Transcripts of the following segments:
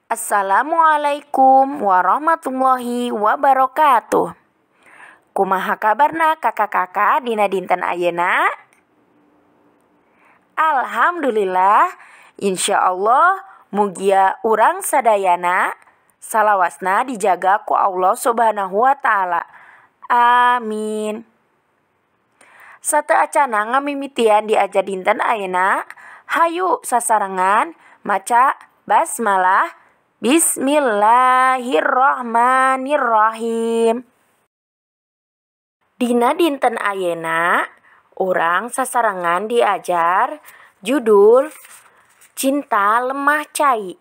Assalamualaikum warahmatullahi wabarakatuh. Kumaha kabarna kakak-kakak dina dinten ayeuna? Alhamdulillah, insyaallah mugia urang sadayana salawasna dijaga ku Allah Subhanahu wa taala. Amin. Sateuacana ngamimitian diajar dinten ayeuna, hayu sasarengan maca basmalah. Bismillahirrahmanirrahim. Dina dinten ayeuna urang sasarengan diajar judul Cinta Lemah Cai,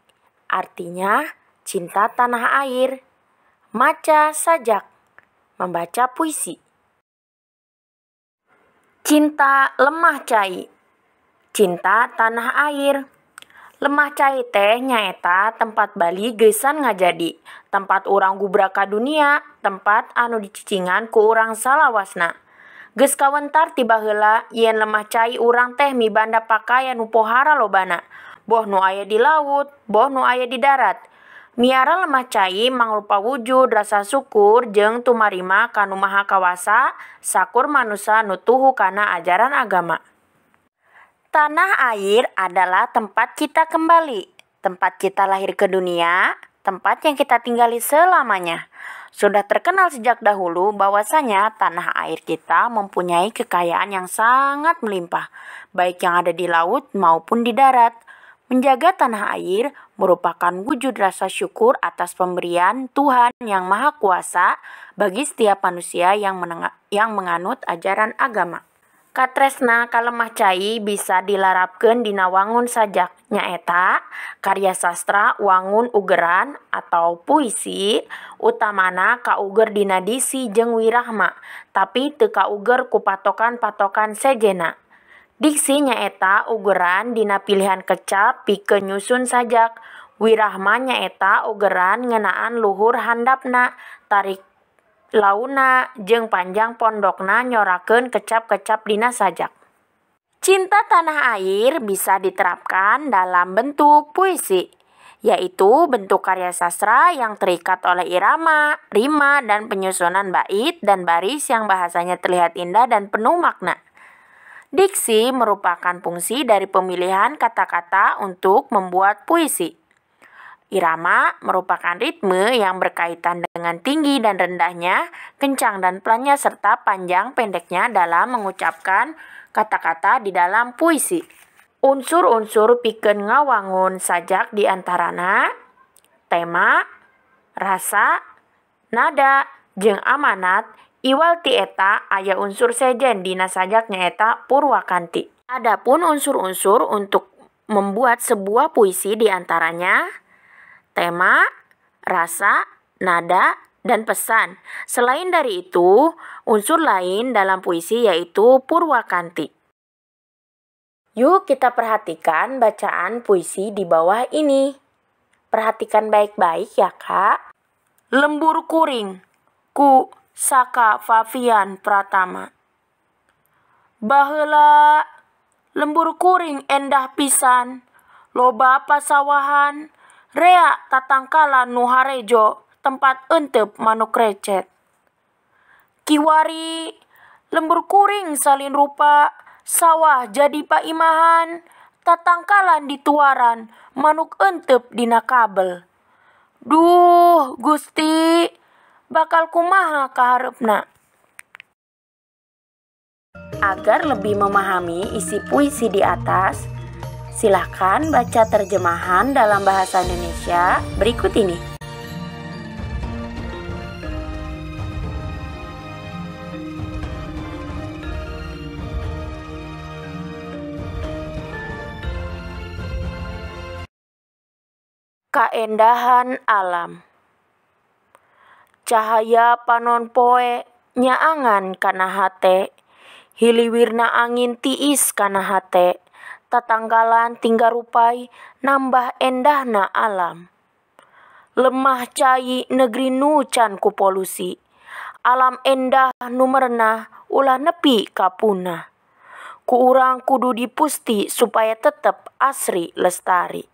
artinya cinta tanah air. Maca sajak, membaca puisi. Cinta Lemah Cai, cinta tanah air. Lemah cai teh nyaeta tempat Bali geusan ngajadi, tempat urang gubrak ka dunia, tempat anu dicicingan ku urang salawasna. Geus kawentar ti baheula yen lemah cai urang teh mibanda pakaian nu pohara lobana, boh nu aya di laut, boh nu aya di darat. Miara lemah cai mangrupa wujud rasa syukur jeung tumarima ka Nu Maha Kawasa, sakur manusa nu tuhu kana ajaran agama. Tanah air adalah tempat kita kembali, tempat kita lahir ke dunia, tempat yang kita tinggali selamanya. Sudah terkenal sejak dahulu bahwasanya tanah air kita mempunyai kekayaan yang sangat melimpah, baik yang ada di laut maupun di darat. Menjaga tanah air merupakan wujud rasa syukur atas pemberian Tuhan Yang Maha Kuasa bagi setiap manusia yang menganut ajaran agama. Katresna ka lemah cai bisa dilarapkeun dina wangun sajak, nyaeta karya sastra wangun ugeran atau puisi, utamana kauger dina disi jeung wirahma, tapi teu kauger ku patokan-patokan sejenna. Diksi nyaeta ugeran dina pilihan kecap pikeun nyusun sajak, wirahma nyaeta ugeran ngeunaan luhur handapna, tarik launa jeung panjang pondokna nyorakeun kecap-kecap dina sajak. Cinta tanah air bisa diterapkan dalam bentuk puisi, yaitu bentuk karya sastra yang terikat oleh irama, rima, dan penyusunan bait dan baris yang bahasanya terlihat indah dan penuh makna. Diksi merupakan fungsi dari pemilihan kata-kata untuk membuat puisi. Irama merupakan ritme yang berkaitan dengan tinggi dan rendahnya, kencang dan pelannya, serta panjang pendeknya dalam mengucapkan kata-kata di dalam puisi. Unsur-unsur pikeun ngawangun sajak diantarana tema, rasa, nada, jeung amanat. Iwal ti eta aya unsur sejen dina sajak nyaeta purwakanti. Adapun unsur-unsur untuk membuat sebuah puisi diantaranya tema, rasa, nada, dan pesan. Selain dari itu, unsur lain dalam puisi yaitu purwakanti. Yuk kita perhatikan bacaan puisi di bawah ini. Perhatikan baik-baik ya, Kak. Lembur Kuring, ku Saka Favian Pratama. Baheula lembur kuring endah pisan, loba pasawahan, rea tatangkalan nu harejo, tempat entep manuk recet. Kiwari lembur kuring salin rupa, sawah jadi paimahan, tatangkalan dituaran, manuk entep dina kabel. Duh Gusti, bakal kumaha kahareupna. Agar lebih memahami isi puisi di atas, silahkan baca terjemahan dalam bahasa Indonesia berikut ini. Kaendahan alam. Cahaya panon poe nyaangan kana hate, hiliwirna angin tiis kana hate, tatanggalan tinggal rupai nambah endahna alam. Lemah cai negeri nu can ku polusi, alam endah nu merenah ulah nepi ka punah. Ku urang kudu dipusti supaya tetep asri lestari.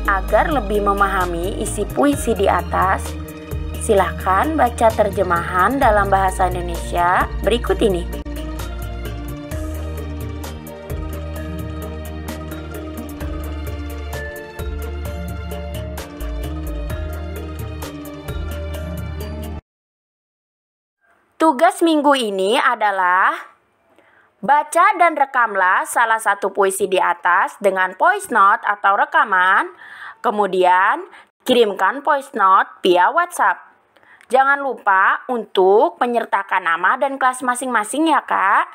Agar lebih memahami isi puisi di atas, silahkan baca terjemahan dalam bahasa Indonesia berikut ini. Tugas minggu ini adalah baca dan rekamlah salah satu puisi di atas dengan voice note atau rekaman. Kemudian, kirimkan voice note via WhatsApp. Jangan lupa untuk menyertakan nama dan kelas masing-masing ya, Kak.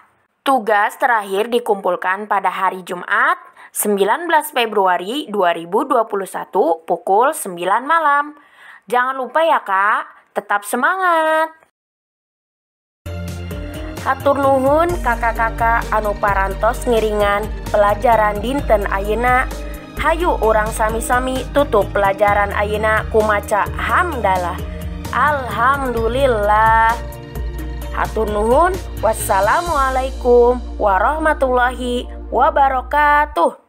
Tugas terakhir dikumpulkan pada hari Jumat, 19 Februari 2021 pukul 9 malam. Jangan lupa ya, Kak. Tetap semangat! Hatur nuhun kakak-kakak anu parantos ngiringan pelajaran dinten ayeuna. Hayu urang sami-sami tutup pelajaran ayeuna ku maca hamdalah. Alhamdulillah. Hatur nuhun. Wassalamualaikum warahmatullahi wabarakatuh.